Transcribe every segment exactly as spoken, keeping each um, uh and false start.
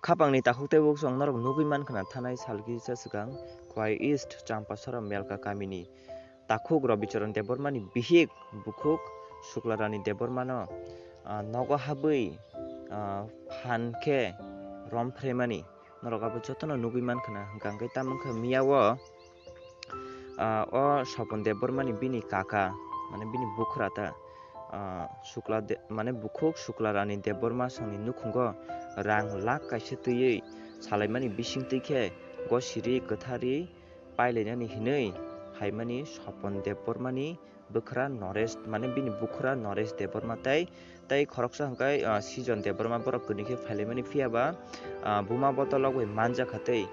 Khapangni takhuk tei buksong norok nugwi mankha na thanai sal kisa swkang Khowai East Champasora Melka kamini takhuk Robicharan Debbarmani bihik bukhuk Suklarani Debbarmano, ah, nogo habwi, ah, phan khe romphreimani norok abo jotono nugwi mankha na. Hwnkha hwnkhe tamo wngkha miyao, ah, o Sopon Debbarmani bini kaka, mane bini bukhra ta, ah, Sukla De-, mane bukhuk Suklarani Debbarma songni nukhungo rang lakh kaisa twiwi salaimani bisingtwi khe gosiri kwthari pailainani hinwi haimani Sopon Debbarmani bwkhra Noresh, mane bini bukhra Noresh Debbarma tei, tei khoroksa hwnkhe, ah, Sijon Debbarma borok kwrwi khe phailaimani phiya ba, ah, buma bodol rok bai manjakha tei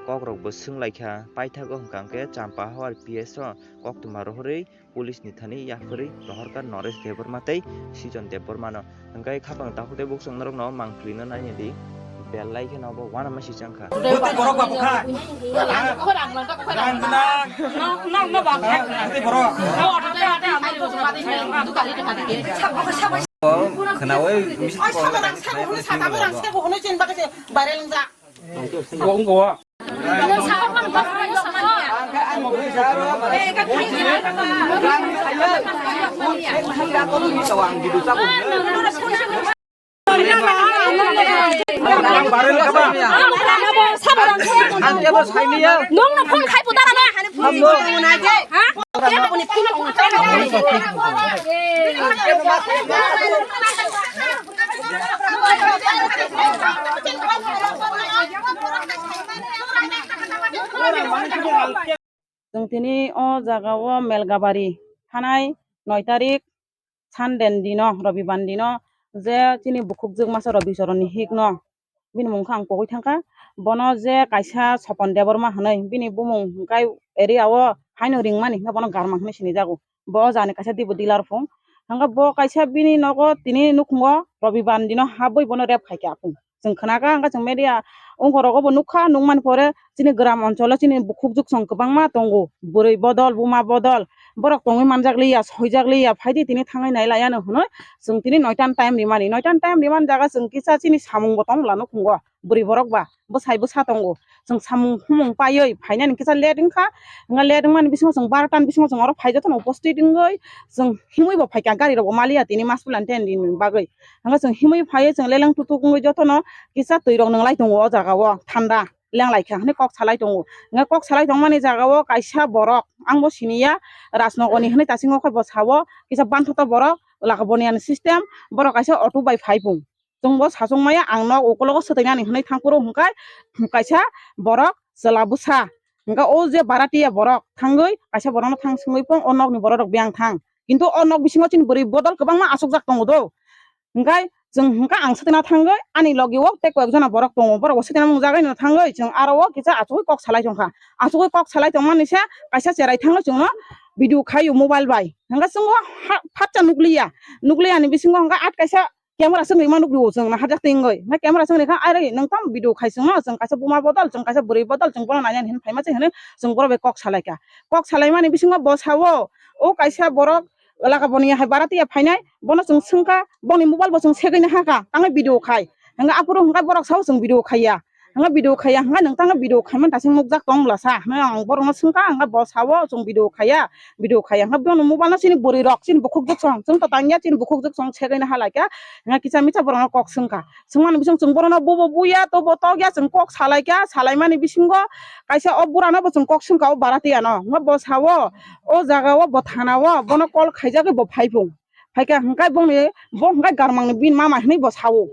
kokrok bo swnglaikha. Paithago hwnkha hwnkhe Champahawar P S o koktwma rohorwi police ni thani yaphurwi rohorkha Noresh Debbarma tei Sijon Debbarma no. Hwnkhe khapang takhuk tei buksong norokno mangpili no naina di. Belai kheno bo uanama si changkha. Bwtwi borok ba bwkha. Rang gwnang. Bwtwi borok. Khwnaui. Viral wngkha. Nwng no phone khai putara na. Ha? Chwng tini o jaga o Melgabari thanai noi tarik Sunday ni dino, Robibar ni dino je chini bukhukjwk masa Robi Choroni hik no bini mung khe ang kogwi thangkha. Bono je kaisa Sopon Debbarma hwnwi bini bumung hwnkhe area o haino ringmani hwnkhe bono Garma hwnwi sinijago. Bo o jagani kaisa dibo dealer phung. Hwnkhe bo kaisa bini nogo tini nukhungo Robibar ni dino habwi bono rape khaikha phung. Chwng khnakha, hwnkhe chwng media ongkhorogo bo nukha, nukmani pore chini gram oncholo chini bukhukjwk song kwbangma tongo, bwrwi bodol, buma bodol, borok tongwi manjak liya, soijak liya, phaidi tini thangwi nai laiya no hwnwi chwng tini noita ni time rimani, noita ni time rimani jaga chwng kisa chini samung bo tong la nukhungo, bwrwi borok ba bwsai bwsa tongo, chwng samung humung paiwi phainani kisa late wngkha, hwnba late wngmani bisingo chwng barota ni bisingo chwng oro phai jotono uposthit wngwi chwng himwi bo phaikha, gari rok bo maliya tini mas puilani ten din ni bagwi, hwnba chwng himwi phaiwi chwng leleng tutuk wngwi jotono kisa twi rok nwnglai tongo o jaga o thanda. Lenglaikha hwnwi kok salai tongo. Hwnkhe kok salai tongmani jaga o kaisa borok, ang bo siniya, Rajnogor ni hwnwi tasingo khe bo sao, kisa banthoto borok, laka boniani system, borok kaisa auto bai phai pung. Chwng bo sachung maya, ang nok ukologo swtwinani hwnwi thang phuru hwnkhe kaisa borok chwla bwsa. Hwnkhe o je baratiya borok thangwi kaisa borokno thang swngwi pung, o nokni borok rok biyang thang. Kintu o nok bisingo chini bwrwi bodol kwbangma achukjak tongo do. Hwnkhe chwng hwnkhe ang swtwina thangwi ani logi o tei koi ek jona borok tongo, borok bo swtwina mung jagwi no thangwi chwng aro o kisa achugwi kok salai tongkha. Achugwi kok salai tongmani se kaisa cherai thangwi chwngno video khaio mobile bai. Hwnkhe chwngno ha-, phatsa nukliya, nukliya ni bisingo hwnkhe at kaisa camera swngwi ma nukliyo chwng nahajak tingwi. Hwnkhe camera swngwi kha, "Are nwng tamo video khai chwngno? Chwng kaisa buma bodol, chwng kaisa bwrwi bodol, chwng bono nainani hinwi phaima se," hinwi chwng borok bai kok salaikha. Kok salaimani bisingo bo sao, o kaisa borok laka boni hai baratiya phainai, bono chwng swngkha, boni mobile bo chwng segwi nahakha, tangwi video khai. Hwnkhe aphuru hwnkhe borok sao chwng video khaiya. Hwnkhe video khaiya, hwnkhe nwng tangwi video khaimani daising nukjak tong bwla sa. Hwnkhe ang borokno swngkha, hwnkhe bo sao chwng video khaiya, video khaiya. Hwnkhe bono mobile no chini bwrwi rok, chini bukhukjwk song, chwng to tangya chini bukhukjwk song segwi nahalaikha. Hwnkhe kisa misa borokno kok swngkha. Swngmani bising chwng borokno bubo buya, tobo tokya, chwng kok salaikha, salaimani bisingo kaisa o burano bo chwng kok swngkha, o baratiya no. Hwnkhe bo sao, o jaga o bo thana o, bono call khaijagwi bo phai phung. Phaikha hwnkhe bongni, bo hwnkhe Garmangni bini mama hinwi bo sao.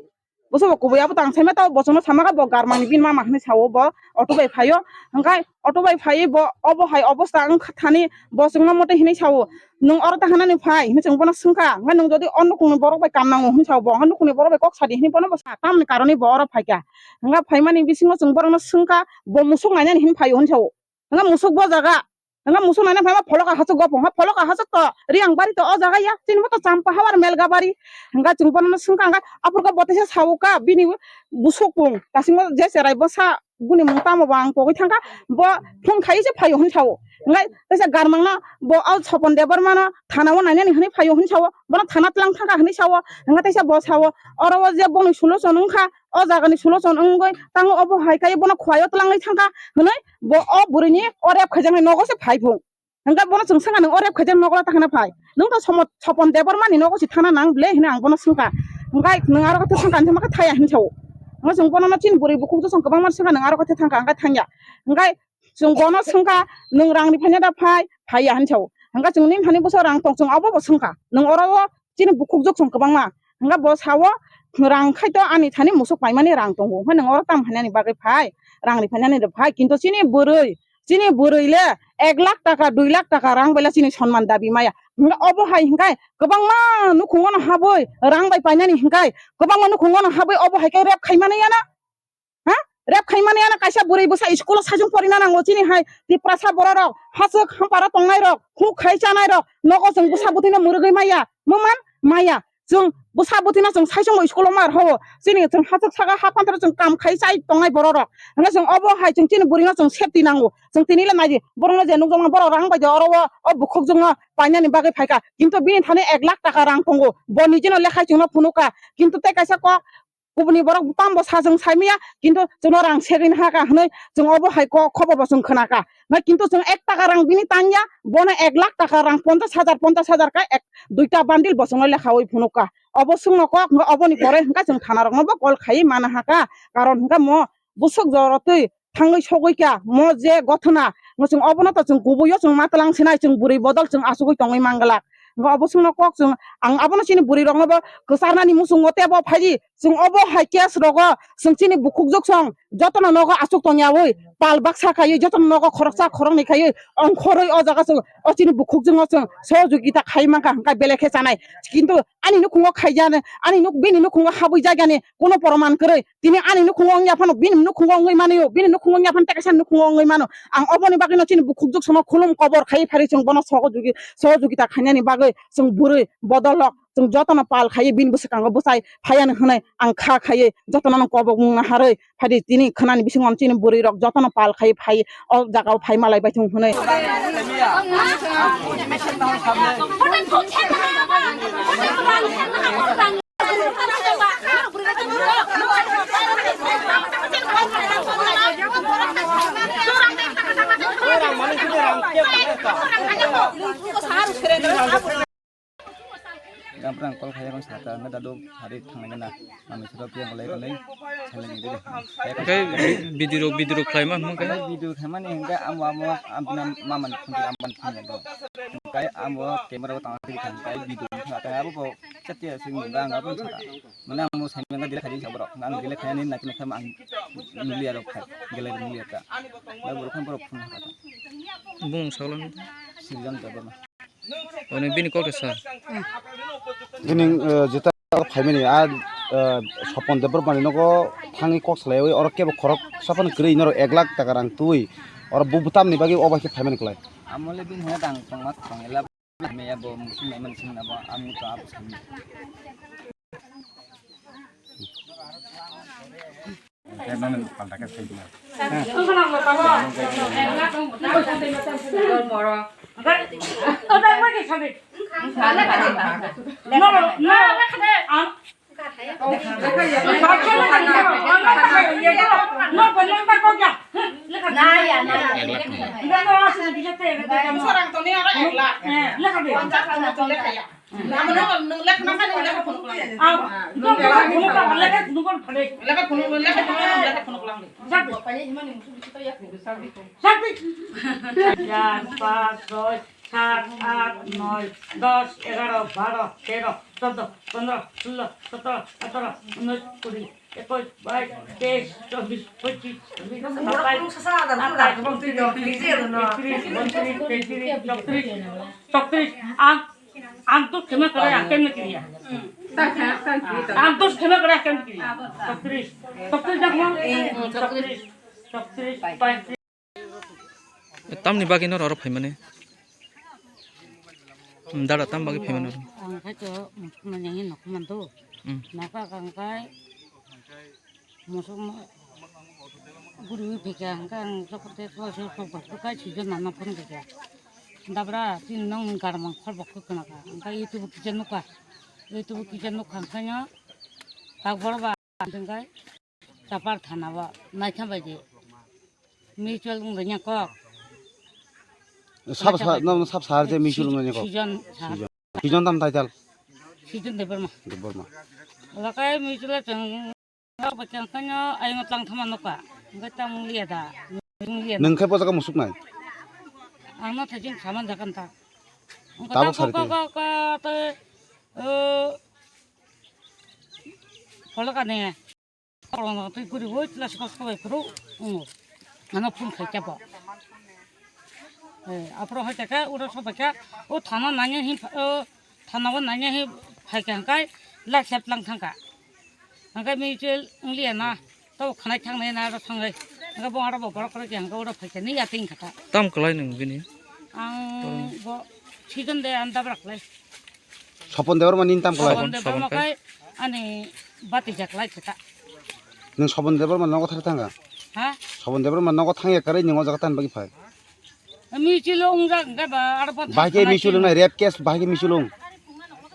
Bo se bo kubui abo tang saima tao bo chwngno sama khe bo Garmangni bini mama hinwi sao, bo auto bai phaio. Hwnkhe auto bai phaiwi bo obo hai obosta wngkha thani bo chwngno mote hinwi sao. Nwng oro ta hanani phai hinwi chwng bono swngkha, hwnkhe nwng jodi o nukhungni borok bai kam nango hinwi sao bo, hwnkhe nukhungni borok bai kok sadi hinwi bono bo sa, tamoni karonwi bo oro phaikha. Hwnkhe phaimani bisingo chwng borokno swngkha, bo musuk nainani hinwi phaio hinwi sao. Hwnkhe musuk bo jaga, hwnkhe musuk nainani phaima pholoka hachuk gopung, ha pholoka hachuk to Riyang bari to o jaga ya, chini bo to Champa Hawar Melga bari. Hwnkhe chwng bono swngkha, hwnkhe aphuru khe bo teisa sao kha bini busuk pung, kasingma je cherai bwsa bini mung tamo bo ang pogwi thangkha, bo phone khai se phaio hwn sao. Ngai teisa garmang no bo o Sopon Debbarma no thana o nainani hwnwi phaio hwn sao, bono thana tlang thangkha hwnwi sao. Ngai teisa bo sao, oro o je boni solution wngkha, o jaga ni solution wngwi tango obo hai khai bono khwlai o tlangwi thangkha hwnwi bo o bwrwi ni o rep khaijaknai nogo se phai phung. Hingke bono chwng sengkha, "Nwng o rep khaijak nogo ta hwnna phai? Nwng to Somo-, Sopon Debbarma ni nogo si thana nang ble," hwnwi ang bono sengkha. Hingke nwng aro khe thangkha, hingke thaya hwnwi sao. Hingke chwng bono no chini bwrwi bukhuk jwsong kwbangma sengkha, nwng aro khe thangkha, hingke thangya. Hingke chwng bono sengkha, "Nwng rang ni phaina da phai?" Phaiya hwnwi sao. Hingke chwng nini thani bwswk rang tong, chwng abo bo sengkha. Nwng oro o chini bukhuk jwsong kwbangma. Hingke bo sao, "Rang khai to ani thani musuk paimani rang tongo. Hingke nwng oro tam phainani bagwi phai? Rang ni phainani da phai." Kintu chini bwrwi Chini bwrwi le ek lakh taka, dui lakh taka rang bai le chini sonman dabi maya. Hingke obo hai hingke kwbangma nukhungo no habwi rang bai painani hingke kwbangma nukhungo no habwi obo hai khe rep khaimani yana? Ha? Rep khaimani yana kaisa bwrwi bwsa school o saichung porina nango chini hai Tiprasa borok rok, hachwk hampara tongnai rok, huk khai chanai rok, nogo chwng bwsa bwtwi no mwrwgwi maya. Muman maya. Chwng bwsa bwtwi no chwng saichung bo school o mar ho. Chini chwng hachwk saka ha pantaro chwng kam khai chai tongnai borok rok. Hingke chwng obo hai chwng chini bwrwi no chwng safety nango. Chwng tini le nai di. Borok no je nukjakma borok rang bai de oro o, o bukhuk jwng no painani bagwi phaikha. Kintu bini thani ek lakh taka rang tongo. Bo nijino lekhai chwng no phunukha. Kintu tei kaisa kok kubuni borok tamo bo sa chwng saimaya. Kintu chwng no rang segwi nahaka hwnwi chwng obo hai kok khobor bo chwng khwnakha. Nai kintu chwng ek taka rang bini tangya. Bono ek lakh taka rang ponchash hajar, ponchash hajar kha ek duita bundle bo chwng no lekhawi phunukha. Obo chwngno kok, hwnkhe oboni pore hwnkhe chwng thana rokno bo call khaiwi mana hakha, karon hwnkhe mo bwswk jora twi thangwi sogwi kha, mo je gothona, mo chwng obono to chwng kubui o chwng ma twlang sinai, chwng bwrwi bodol chwng achugwi tongwi manglak. Hwnkhe obo chwngno kok chwng, ang abono chini bwrwi rokno bo kwcharnani muchungo tebo phaidi, chwng obo hai case rogo chwng chini bukhuk jwk song jotono nogo achuk tongyawi pal baksa khaiwi jotono nogo khoroksa khoroknwi khaiwi ongkhorwi o jaga chwng o chini bukhuk jwk no chwng sohojogita khai mankha hwnkhe belai khe chanai. Kintu ani nukhungo khaijani, ani nuk-, bini nukhungo habwi jaigani kuno proman kwrwi. Tini ani nukhungo wngya phano, bini nukhungo wngwi mano, bini nukhungo wngya phano tei kaisa nukhungo wngwi mano. Ang oboni bagwino chini bukhuk jwk sono khulum kobor khai phari chwng bono sohojogita khainani bagwi chwng bwrwi bodolrok chwng jotono pal khaiwi bini bwskango bwchai phaiya hwnwi ang kha khaiwi jotono kobok mung naharwi phaidi tini khwnani bisingo chini bwrwi rok jotono pal khai phai o jaga o phai malai bai thung hwnwi. Gampra ang call khaiyakno saka, hwnkhe dadu hari thangnai gana, mami suro khe ang lai tonwi, salai ni dede. Hwnkhe vi-, video rok, video rok khlaima hwnkhe? Hwnkhe video khaimani hwnkhe amo, amo, ampina mamani phone, amani phone bo. Hwnkhe amo camera o tangwi tongkha, hwnkhe video wngkha, hwnkhe abo bo chatya sing hwnkhe ang abo saka. Mane ang mo saimanya delete khaidi sa borok, ang delete khaiyani naikhe naikhe ang nulia rok khai, gallery nulia ta. Hwnkhe borok khe borok phone hakha ta. Bumung saglano? Srijan Debbarma. Oni bini kok sa. Bini, eh, jeta phaimani, a, eh, Sopon Debbarmani nogo thangwi kok salaiwi, oro kebo khorok saphano kwrwi, norok ek lakh taka rang twi, oro bu bwtamni bagwi o bai khe phaimani kwlai. Amole bini hwnna dang tongma tongela, meya bo musu meman singna bo, amu to abo sami. চার, পাঁচ, ছয়, সাত, আট, নয়, দশ, এগারো, বারো, তেরো, চোদ্দ, পনেরো, ষোলো, সতেরো, আঠারো, উনিশ, কুড়ি, একুশ, বাইশ, তেইশ, চব্বিশ, পঁচিশ, ছাব্বিশ, সাতাশ, আঠাশ, ঊনত্রিশ, তিরিশ, বত্রিশ, তেত্রিশ, চৌত্রিশ, ছত্রিশ। আম, আম তো ক্ষমা করে রাখেন না কিয়া? আম তো ক্ষমা করে রাখেন কিয়া? ছত্রিশ, ছত্রিশ দেখো। ছত্রিশ, ছত্রিশ, পঁয়ত্রিশ। Tamni bagwi norok oro phaimani? Dada, tam bagwi phaimani oro? Ang khaito mani nokho mando. Hmm. Nokha kangkai musuk mo-, Guru phika hangka ang jokote khlai se sok bak kai sijo nana phone kaka. Dabra tin nong garmang khol bak kana ka. Hangka YouTube kisa nuka. YouTube kisa nuka hangka nya. Tak bor ba dengkai. Chapar thana ba nai tham bai de. Mutual ung renya kok. Sab sa, no, sab sar je mutual ung renya kok. Sijon sa. Sijon. Sijon tam title. Sijon Debbarma. Debbarma. Lakai mutual chang. Ba chang kanya ai ngot lang thama noka. Ngai tam liya da. Liya. Nung khai po jaga musuk nai. Ang no thajing saman jakan ta. Tabuk sari ko ko ko to. Pholokani. Korokno twi guri bo tla sikol sobai phuru. Ano phun khai chabo. Apro hai taka uro sobai ka. O thana nanya hi, o thana o nanya hi phai ka hangkai. Lak sep lang thangka. Hangkai mi chel ngliya na. Tau khanai thangnai na ro thangai. Hangkai bo aro bo borok rok hangkai uro phai ka ni ya ting khata. Tam kwlai nung bini? Ang bo season de an dabrak lai. Sopon Debbarma nini tam kwlai? Sopon Debbarma kai ani bati jak lai khata. Nung Sopon Debbarma nogo thar thanga? Ha? Sopon Debbarma nogo thangya karai nung o jaga tan bagi phai? Ami chilo ungjak hingke ba aro bo bahai ke thangna michulung chini. Nai rape case bahai ke michulung.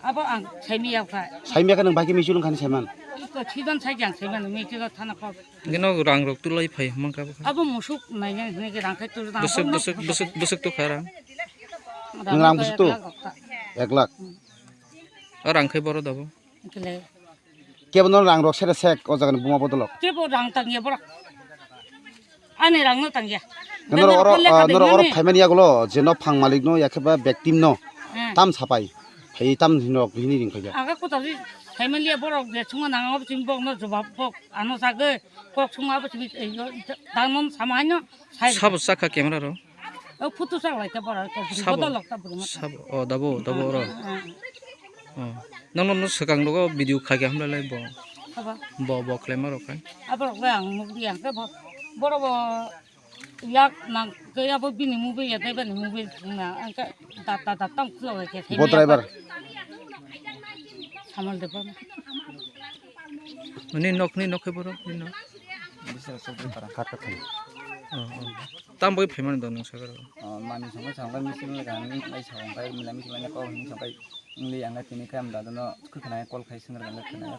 Abo ang saimi yak kha. Saimi yak nung bahai ke michulung khani saiman. Iko sidon sai jang saiman mi chilo thana kok. Gino rang rok tulai phai huma ka bo. Abo musuk nai nai hini ke rang khai tu rang. Busuk, busuk, busuk, busuk tu kharang. Nung rang busuk tu? Ek lakh. Hmm. O rang khai boro dabo. Kele. Kebo no rang rok sere sek o jaga ni buma bodolok. Kebo rang tang ya bora. Ani rang no tang ya. Noro oro, noro oro phaimani yagulo je no phang malik no yakhe ba bektim no. Hmm. Tam sapai. Phai tam hinok hini ring phai ya. Aga kota ri phaimani ya borok je chunga nang abo chim bok no jobab bok ano sage kok chunga abo chim dangnon sama no. Sabo saka camera ro. O photo chak lai ta bora ko. Sabo. Bodol lok ta bora ma ta. Sabo. O dabo, dabo ro. Ah, ah. O. Nang no swkang rogo video khai khe hamlai lai bo. Abo. Bo, bo khlai ma rok khai. Abo rok ang nuk di ang ke bo. Boro bo yak nang ke abo bini mobile ya dai bani mobile na ang ke data data tam klo ke. Bo driver. Samal de bo. Ni nok, ni nok khe boro, ni nok. Bisra sokri para khat khat. O, o. Tam boi phaimani do nung sakar. O, mani songkai songkai misil le gani lai songkai mila misil le ko hin songkai. Nili ang tini kam da no khukna call khai singar le khna.